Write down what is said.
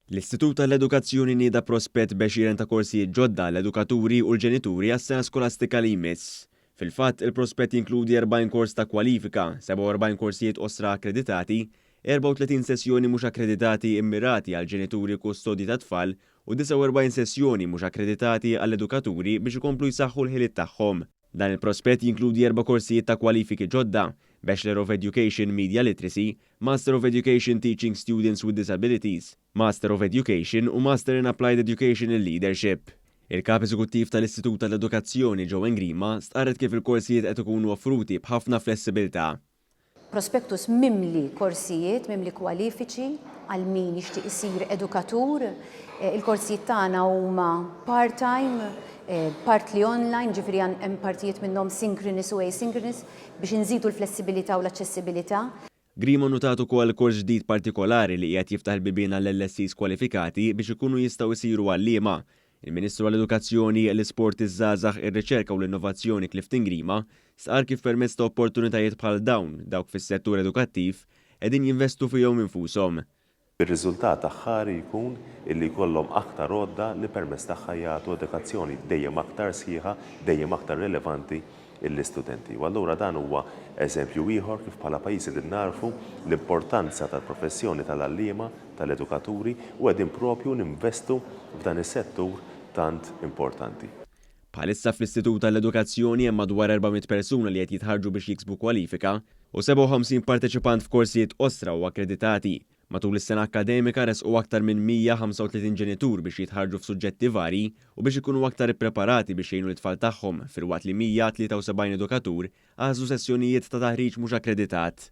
L-Istitut tal-Edukazzjoni nieda prospett b'għexieren ta' korsijiet ġodda għall-edukaturi u l-ġenituri għas-sena skolastika li jmiss. Fil-fatt, il-prospett jinkludi 40 kors ta' kwalifika, 47 korsijiet qosra akkreditati, 34 sessjoni mhux akkreditati immirati għal ġenituri kustodji ta' tfal u 49 sessjoni mhux akkreditati għall-edukaturi biex ikomplu jsaħħu l-ħiliet tagħhom. Dan il-prospett jinkludi erba' korsijiet ta' kwalifiki ġodda, Bachelor of Education Media Literacy, Master of Education Teaching Students with Disabilities, Master of Education u Master in Applied Educational Leadership. Il-Kap Eżekuttiv tal-Istitut tal-Edukazzjoni, Joanne Grima, stqarret kif il-korsijiet qed ikunu offruti b'ħafna flessibilità. Prospectus mimli korsijiet, mimli kwalifiċi għal min jixtieq isir edukatur. Il-korsijiet tagħna huma part-time, partly online, ġifieri hemm partijiet minnhom synchronous u asynchronous biex inżidu l-flessibilità u l-aċċessibilità. Grima nnutat ukoll kors ġdid partikolari li qiegħed jiftaħ il-bibien għall-LSEs kwalifikati biex ikunu jistgħu jsiru għalliema. Il-Ministru għall-Edukazzjoni, l-Isport, iż-Żgħażagħ, ir-Riċerka u l-Innovazzjoni Clifton Grima stqarr kif permezz ta' opportunitajiet bħal dawn, dawk fis-settur edukattiv qegħdin jinvestu fihom infushom. Bir-riżultat aħħari jkun illi jkollhom aktar għodda li permezz tagħha jagħtu edukazzjoni dejjem aktar sħiħa, dejjem aktar rilevanti l-istudenti. U allura dan huwa eżempju ieħor kif bħala pajjiż qegħdin nagħrfu l-importanza tal-professjoni tal-għalliema, tal-edukaturi u qegħdin propju ninvestu f'dan is-settur tant importanti. Bħalissa fl-Istitut għall-Edukazzjoni hemm madwar 400 persuna li qed jitħarrġu biex jiksbu kwalifika u 57 parteċipant f'korsijiet qosra u akkreditati. Matul is-sena akkademika resqu aktar minn 135 ġenitur biex jitħarrġu f'suġġetti varji u biex ikunu aktar ippreparati biex jgħinu lit-tfal tagħhom filwaqt li 173 edukatur għażlu sessjonijiet ta' taħriġ mhux akkreditat.